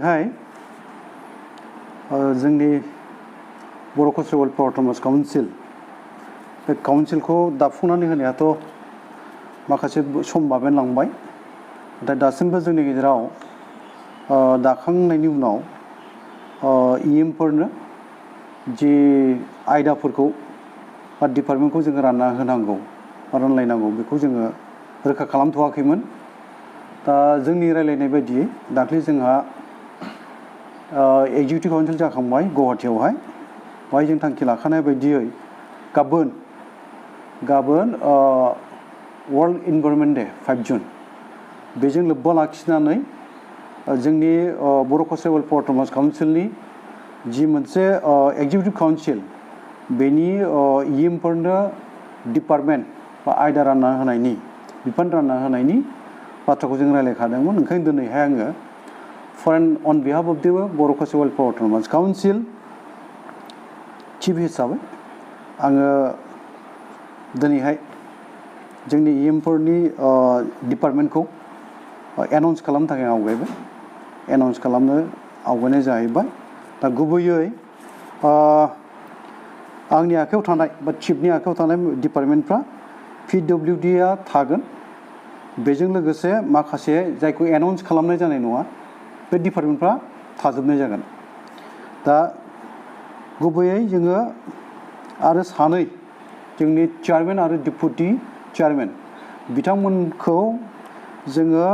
हाय जोंनि बर' culture welfare autonomous council बे काउन्सिलखौ दाफुंनानै होनायाथ' माखासे सम बाबेनलांबाय नाथाय दासिमबो जोंनि गेजेराव दाखांनायनि उनाव इएमफोरनो जि आयदाफोरखौ बा डिपार्टमेन्टखौ जोङो रानना होनांगौ बा रानलायनांगौ बेखौ जोङो रोखा खालामथ'वाखैमोन। दा जोंनि रायलायनाय बायदियै दाख्लै जोंहा एक्जिकिउटिभ काउन्सिल जाखांबाय गुवाहाटीयावहाय बेवहाय जों थांखि लाखानाय बायदियै गाबोन वर्ल्ड इनभाइरनमेन्ट डे 5 जुन बेजों लोब्बा लाखिनानै जोंनि बर' कालचार वेलफेयार अट'नमास काउन्सिलनि जि मोनसे एक्जिकिउटिभ काउन्सिल बेनि इएमफोरनो डिपार्टमेन्ट बा आयदा रानना होनायनि बिफान रानना होनायनि बाथ्राखौ जों रायलायखादोंमोन। ओंखायनो दिनैहाय आङो on behalf of the Bodo' culture welfare autonomous council chief हिसाबै आङो दिनैहाय जोंनि इएमफोरनि डिपार्टमेन्टखौ एनाउन्स खालामनो थाखाय आवगायनाय जाहैबाय। दा गुबैयै आंनि आखायाव थानाय बा चिफनि आखायाव थानाय डिपार्टमेन्टफ्रा PWDआ थागोन। बेजों लोगोसे माखासे जायखौ एनाउन्स खालामनाय जानाय नङा बे डिपार्टमेन्टफ्रा थाजोबनाय जागोन। दा गुबैयै जोङो आरो सानै जोंनि चेयारमेन आरो डेपुटि चेयारमेन बिथांमोनखौ जोङो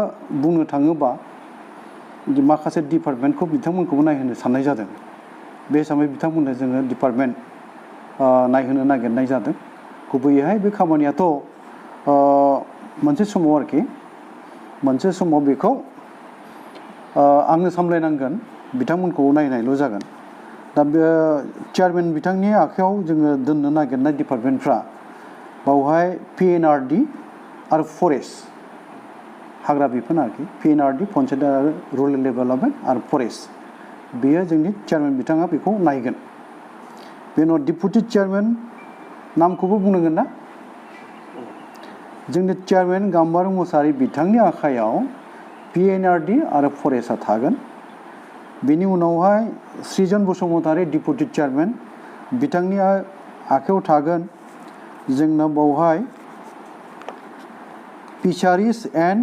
बुंनो थाङोबा माखासे डिपार्टमेन्टखौ बिथांमोनखौबो नायहोनो साननाय जादों। बे हिसाबै बिथांमोननो जोङो डिपार्टमेन्ट नायहोनो नागिरनाय जादों। गुबैयैहाय बे खामानियाथ' मोनसे समाव बेखौ आंनो सामलायनांगोन, बिथांमोनखौ नायनायल' जागोन। दा बे चेयारमेन बिथांनि आखायाव जोङो दोननो नागिरनाय डिपार्टमेन्टफ्रा बावहाय PNRD आरो फरेस्ट हाग्रा बिफान PNRD पन्चायत आरो रुरेल डेभेलपमेन्ट आरो फरेस्ट बेयो जोंनि चेयारमेन बिथाङा बेखौ नायगोन। बे उनाव डेपुटि चेयारमेन नामखौबो बुंनांगोन ना? जोंनि चेयारमेन गाम्बारु मुसाहारि बिथांनि आखायाव PNRD आरो फरेस्टआ थागोन। बेनि उनावहाय सृजन बसुमतारी डेपुटि चेयारमेन बिथांनि आखायाव थागोन जोंना बावहाय fisheries and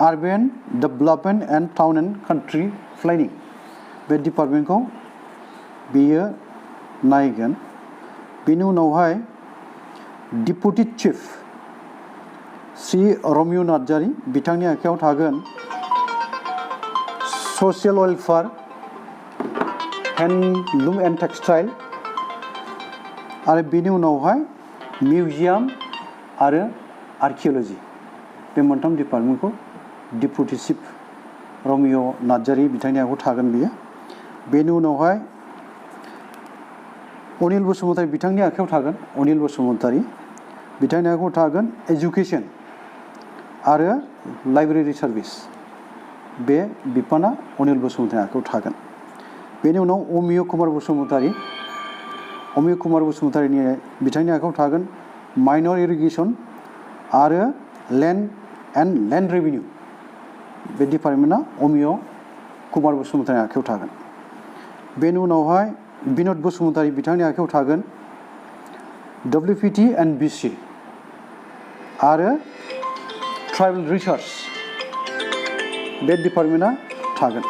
urban development and town and country planning बे डिपार्टमेन्टखौ बेयो नायगोन। बेनि उनावहाय डेपुटि चिफ श्री रमिय नार्जारी बिथांनि आखायाव थागोन social welfare, handloom and textile आरो बेनि उनावहाय मिउजियाम आरो आर्किअल'जि बे मोनथाम डिपार्टमेन्टखौ डेपुटि चिफ रमिय नार्जारी बिथांनि आखायाव थागोन बियो। बेनि उनावहाय अनिल बसुमतारी बिथांनि आखायाव थागोन अनिल बसुमतारी बिथांनि आखायाव थागोन एजुकेसन आरो लाइब्रेरि सार्भिस बे बिफाना अनिल बसुमतारी आखायाव थागोन। बेनि उनाव अमिय कुमार बसुमतारीनि बिथांनि आखायाव थागोन माइनर इरिगेसन आरो लेन्ड रेभिनिउ बे डिपार्टमेन्टआ अमिय कुमार बसुमतारीनि आखायाव थागोन। बेनि उनावहाय बिनद बसुमतारी बिथांनि आखायाव थागोन WPT एन्ड BC आरो ट्राइबेल रिसार्च बे डिपार्टमेन्टआ थागोन।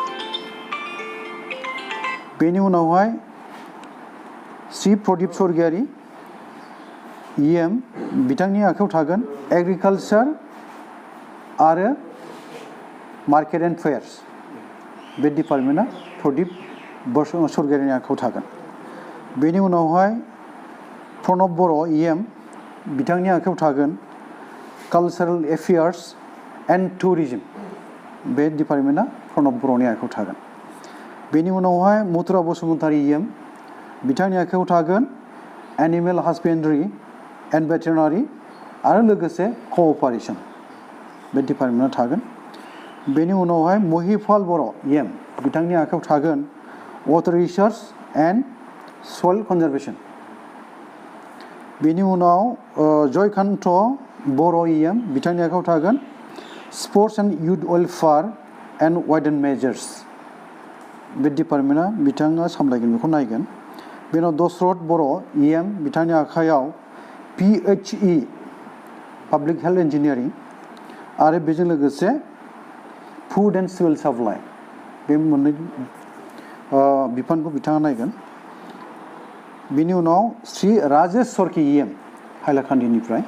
बेनि उनावहाय श्री प्रदीप स्वर्गियारी EM बिथांनि आखायाव थागोन एग्रिकालचार आरो मार्केट एन्ड फेयार्स बे डिपार्टमेन्टआ प्रदीप स्वर्गियारीनि आखायाव थागोन। बेनि उनावहाय प्रणब बर' EM बिथांनि आखायाव थागोन कालचारेल एफेयार्स एन्ड टुरिजम बे डिपार्टमेन्टआ प्रणब बर'नि आखायाव थागोन। बेनि उनावहाय मथुरा बसुमतारी EM बिथांनि आखायाव थागोन एनिमेल हासबेन्ड्रि एन्ड भेटेरिनारि आरो लोगोसे कअपारेसन बे डिपार्टमेन्टआ थागोन। बेनि उनावहाय महिपाल बर' EM बिथांनि आखायाव थागोन water research and soil conservation. बेनि उनाव जयकान्त बर' EM बिथांनि आखायाव थागोन sports and youth welfare and weights and measures बे डिपार्टमेन्टआ बिथाङा सामलायगोन बेखौ नायगोन बेनि उनाव दशरथ बर' EM बिथांनि आखायाव PHE पाब्लिक हेल्थ इन्जिनियारिं आरो बेजों लोगोसे फुड एन्ड सिभिल साप्लाइ बे मोननै बिफानखौ बिथाङा नायगोन बिनि उनाव श्री राजेश सरखि EM हाइलाकान्दिनिफ्राय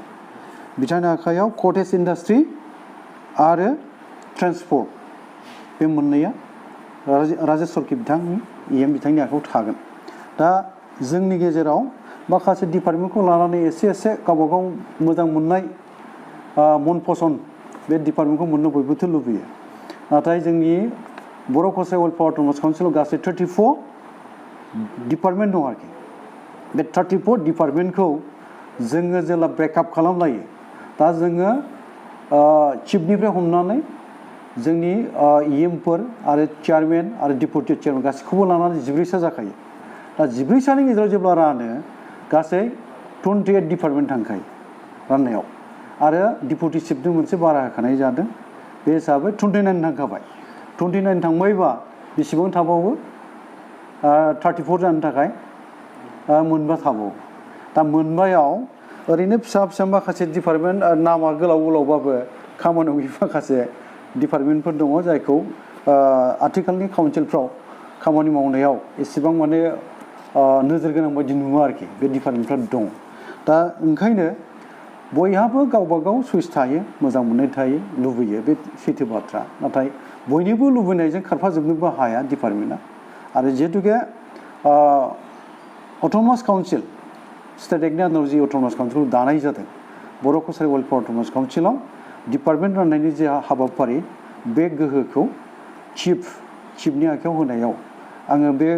बिथांनि आखायाव कटेज इन्डास्ट्रि आरो ट्रेन्सपर्ट बे मोननैया राजेश सरखि बिथांनि EM बिथांनि आखायाव थागोन दा जोंनि गेजेराव माखासे डिपार्टमेन्टखौ लानानै एसे गावबागाव मोजां मोननाय मन पसन्द बे डिपार्टमेन्टखौ मोननो बयबोथ' लुबैयो नाथाय जोंनि बर' कसारि वेलफेयार अट'नमास काउन्सिलाव गासै 34 डिपार्टमेन्ट दं आरोखि बे 34 डिपार्टमेन्टखौ जोङो जेला ब्रेकआप खालामलायो दा जोङो चिफनिफ्राय हमनानै जोंनि EMफोर आरो चेयारमेन आरो डेपुटि चेयारमेन गासैखौबो लानानै 14सा जाखायो दा 14सानि गेजेराव जेब्ला रानो गासै 28 डिपार्टमेन्ट थांखायो राननायाव आरो डेपुटि चिफजों मोनसे बारा होखानाय जादों बे हिसाबै 29 थांखाबाय 29 थांबायबा बेसेबां थाबावो 34 जानो थाखाय मोनबा थाबावो दा मोनबायाव ओरैनो फिसा माखासे डिपार्टमेन्ट नामा गोलावबाबो खामानियाव माखासे डिपार्टमेन्टफोर दङ जायखौ आथिखालनि काउन्सिलफ्राव खामानि मावनायाव एसेबां माने नोजोर गोनां बायदि नुवा आरोखि बे डिपार्टमेन्टफ्रा दं दा ओंखायनो बयहाबो गावबागाव चुइस थायो मोजां मोननाय थायो लुबैयो बे सैथो बाथ्रा नाथाय बयनिबो लुबैनायजों खारफाजोबनोबो हाया डिपार्टमेन्टआ आरो जिहेतुके अट'नमास काउन्सिल स्टेट एक्टनि आन्दाराव जि अट'नमास काउन्सिलखौ दानाय जादों बर' कसारि वेलफेयार अट'नमास काउन्सिलाव डिपार्टमेन्ट राननायनि जे हाबाफारि बे गोहोखौ चिफनि आखायाव होनायाव आङो बे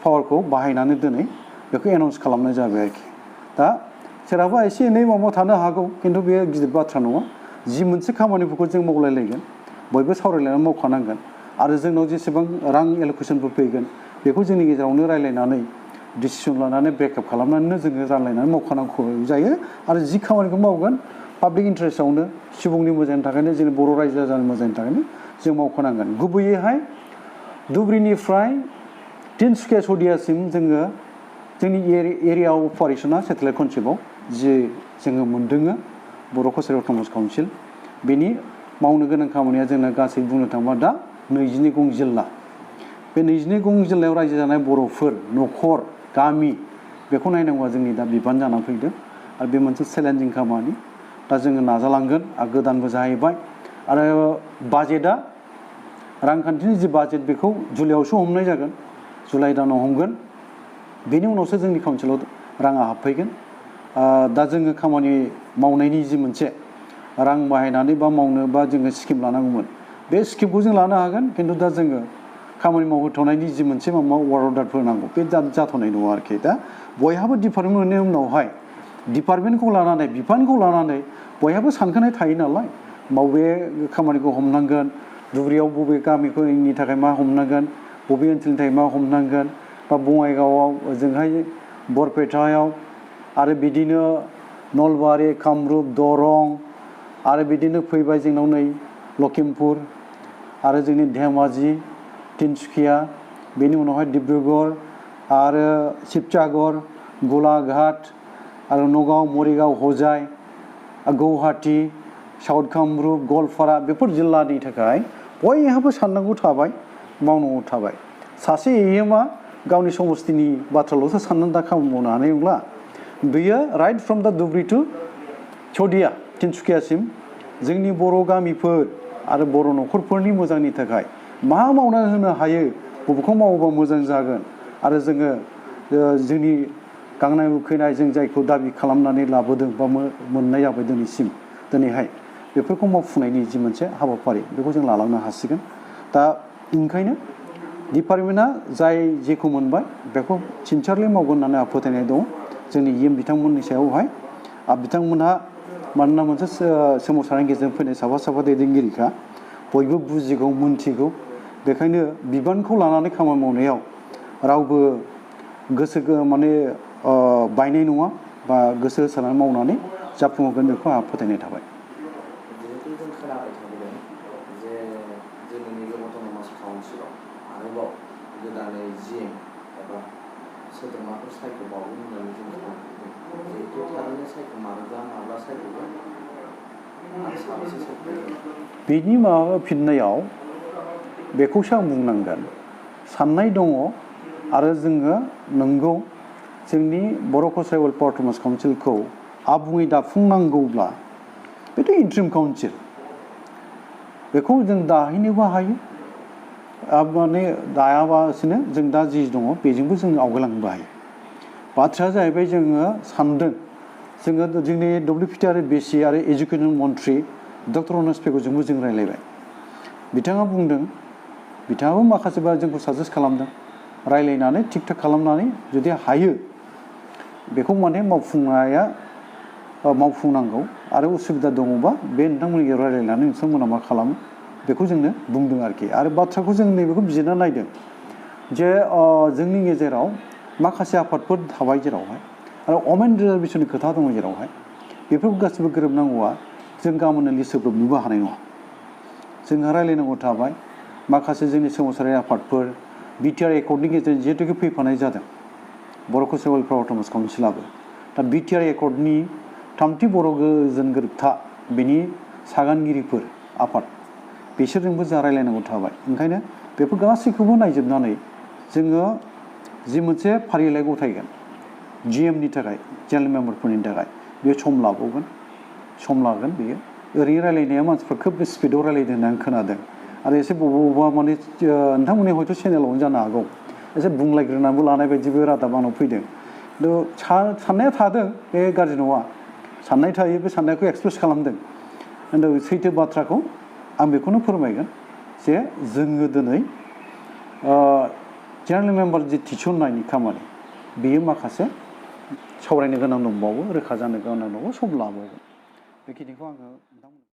पावारखौ बाहायनानै दिनै बेखौ एनाउन्स खालामनाय जाबाय आरोखि दा सोरहाबा एसे एनै माबा थानो हागौ खिन्थु बे गिदिर बाथ्रा नङा जि मोनसे खामानिफोरखौ जों मावलायलायगोन बयबो सावरायलायनानै मावखानांगोन आरो जोंनाव जेसेबां रां एल'केसनफोर फैगोन बेखौ जोंनि गेजेरावनो रायलायनानै डिसिसन लानानै ब्रेकआप खालामनानैनो जोङो रानलायनानै मावखानांगौ जायो आरो जि खामानिखौ मावगोन पाब्लिक इन्टारेस्टआवनो सुबुंनि मोजांनि थाखायनो जोंनि बर' रायजो राजानि मोजांनि थाखायनो जों मावखानांगोन गुबैयैहाय धुबुरीनिफ्राय तिनसुकिया सदियासिम जोङो जोंनि एरिया अपारेसना सेटेलाइट कनसेप्टआव जि जोङो मोनदोङो बर' कसारि अट'नमास काउन्सिल बेनि मावनो गोनां खामानिया जोंना गासै बुंनो थाङोबा दा 22 गं जिल्ला बे 22 गं जिल्लायाव रायजो जानाय बर'फोर न'खर गामि बेखौ नायनांगौआ जोंनि दा बिबान जानानै फैदों आरो बे मोनसे चेलेन्जिं खामानि दा जोङो नाजालांगोन आरो गोदानबो जाहैबाय आरो बाजेटआ रांखान्थिनि जि बाजेट बेखौ जुलाइआवसो हमनाय जागोन जुलाइ दानाव हमगोन बेनि उनावसो जोंनि काउन्सिलाव राङा हाबफैगोन दा जोङो खामानि मावनायनि जि मोनसे रां बाहायनानै बा मावनो बा जोङो स्किम लानांगौमोन बे स्किमखौ जों लानो हागोन खिन्थु दा जोङो खामानि मावहोथ'नायनि जि मोनसे माबा वार्ड अर्डारफोर नांगौ बे जाथ'नाय नङा आरोखि दा बयहाबो डिपार्टमेन्ट मोननायनि उनावहाय डिपार्टमेन्टखौ लानानै बिफानखौ लानानै बयहाबो सानखानाय थायो नालाय बबे खामानिखौ हमनांगोन धुबुरीयाव बबे गामिनि थाखाय मा हमनांगोन बबे ओनसोलनि थाखाय मा हमनांगोन बा बङाइगावआव ओजोंहाय बरपेटायाव आरो बिदिनो नलबारि कामरुप दरं आरो बिदिनो फैबाय जोंनाव नै लखिमपुर आरो जोंनि धेमाजि तिनसुकिया बेनि उनावहाय डिब्रुगड़ आरो शिबसागर गलाघाट आरो नगाव मरिगाव हजाय गुवाहाटी साउथ कामरुप गवालपारा बेफोर जिल्लानि थाखाय बयहाबो साननांगौ थाबाय मावनांगौ थाबाय सासे EMआ गावनि समस्तिनि बाथ्राल'सो साननानै दा खामानि मावनो हानाय नंला बेयो राइट फ्रम दा धुबुरी टु सदिया तिनसुकियासिम जोंनि बर' गामिफोर आरो बर' न'खरफोरनि मोजांनि थाखाय मा मावनानै होनो हायो बबेखौ मावोबा मोजां जागोन आरो जोङो जोंनि गांनाय उखैनाय जों जायखौ दाबि खालामनानै लाबोदों बा मोननाय जाबाय दिनैहाय बेफोरखौ मावफुंनायनि जि मोनसे हाबाफारि बेखौ जों लालांनो हासिगोन दा ओंखायनो डिपार्टमेन्टआ जाय जेखौ मोनबाय बेखौ सिनसियारलि मावगोन होननानै आंहा फोथायनाय दं जोंनि EM बिथांमोननि सायावहाय बिथांमोनहा मानोना मोनसे सोमावसारनायनि गेजेरजों फैनाय साफा दैदेनगिरिखा बयबो बुजिगौ मोनथिगौ बेखायनो बिबानखौ लानानै खामानि मावनायाव रावबो गोसो माने बायनाय नङा बा गोसो होसारनानै मावनानै जाफुंहोगोन बेखौ आंहा फोथायनाय थाबाय जिहेतु जों खोनाबाय थाबोदों जे जोंनि नैबे अट'नमास काउन्सिलाव आरोबाव गोदानै जिएम एबा सोद्रोमाफोर सायख'बावगोन होननानै जों सानो जिहेतु थारैनो सायख'मारोब्ला माब्ला सायख'गोन आरो साबेसे सायख'गोन बिनि माबा फिननायाव बेखौसो आं बुंनांगोन साननाय दङ आरो जोङो नंगौ जोंनि बर' कसारि वेलफेयार अट'नमास काउन्सिलखौ आबुङै दाफुंनांगौब्ला बेथ' इन्ट्रिम काउन्सिल बेखौ जों दाहैनोबो हायो माने दायाबासिनो जों दा जि दङ बेजोंबो जों आवगायलांनोबो हायो बाथ्राया जाहैबाय जोङो सानदों जोङो जोंनि WPT आरो BC आरो एजुकेसन मन्थ्रि डक्टर अनस पेगुजोंबो जों रायज्लायबाय बिथाङा बुंदों बिथाङाबो माखासेबा जोंखौ साजेस्ट खालामदों रायज्लायनानै थिग थाक खालामनानै जुदि हायो बेखौ माने मावफुंनांगौ आरो उसुबिदा दङबा बे नोंथांमोननि रायज्लायनानै नोंथांमोना मा खालामो बेखौ जोंनो बुंदों आरोखि आरो बाथ्राखौ जों नैबेखौ बिजिरना नायदों जे जोंनि गेजेराव माखासे आफादफोर थाबाय जेरावहाय आरो वमेन रिजार्भेसननि खोथा दङ जेरावहाय बेफोरखौ गासिबो गोरोबनांगौआ जों गाबोननो लिस्ट होब्रबनोबो हानाय नङा जोंहा रायज्लायनांगौ थाबाय माखासे जोंनि सोमावसारारि आफादफोर बिटिआर एकर्डनि गेजेरजों जिहेतुके फैफानाय जादों बर' कसारि वेलफेयार अट'नमास काउन्सिलाबो दा बिटिआर एकर्डनि थामथि बर' गोजोन गोरोबथा बेनि सागानगिरिफोर आफाद बिसोरजोंबो जोंहा रायज्लायनांगौ थाबाय ओंखायनो बेफोर गासैखौबो नायजोबनानै जोङो जि मोनसे फारिलाइ गथायगोन GMनि थाखाय जेनेरेल मेम्बारफोरनि थाखाय बेयो सम लागोन बेयो ओरैनो रायज्लायनाया मानसिफ्रा खोब स्पिडआव रायज्लायदों होननानै खोनादों आरो एसे बबेबा माने नोंथांमोननि हयथ' चेनेलावनो जानो हागौ एसे बुंलायग्रोनानैबो लानाय बायदिबो रादाब आंनाव फैदों खिन्थु साननाया थादों बे गाज्रि नङा साननाय थायो बे साननायखौ एक्सप्रेस खालामदों खिन्थु सैथो बाथ्राखौ आं बेखौनो फोरमायगोन जे जोङो दिनै जेनेरेल मेम्बार जि थिसननायनि खामानि बेयो माखासे सावरायनो गोनां दंबावो रोखा जानो गोनां दंबावो सम लाबावगोन बेखिनिखौ आङो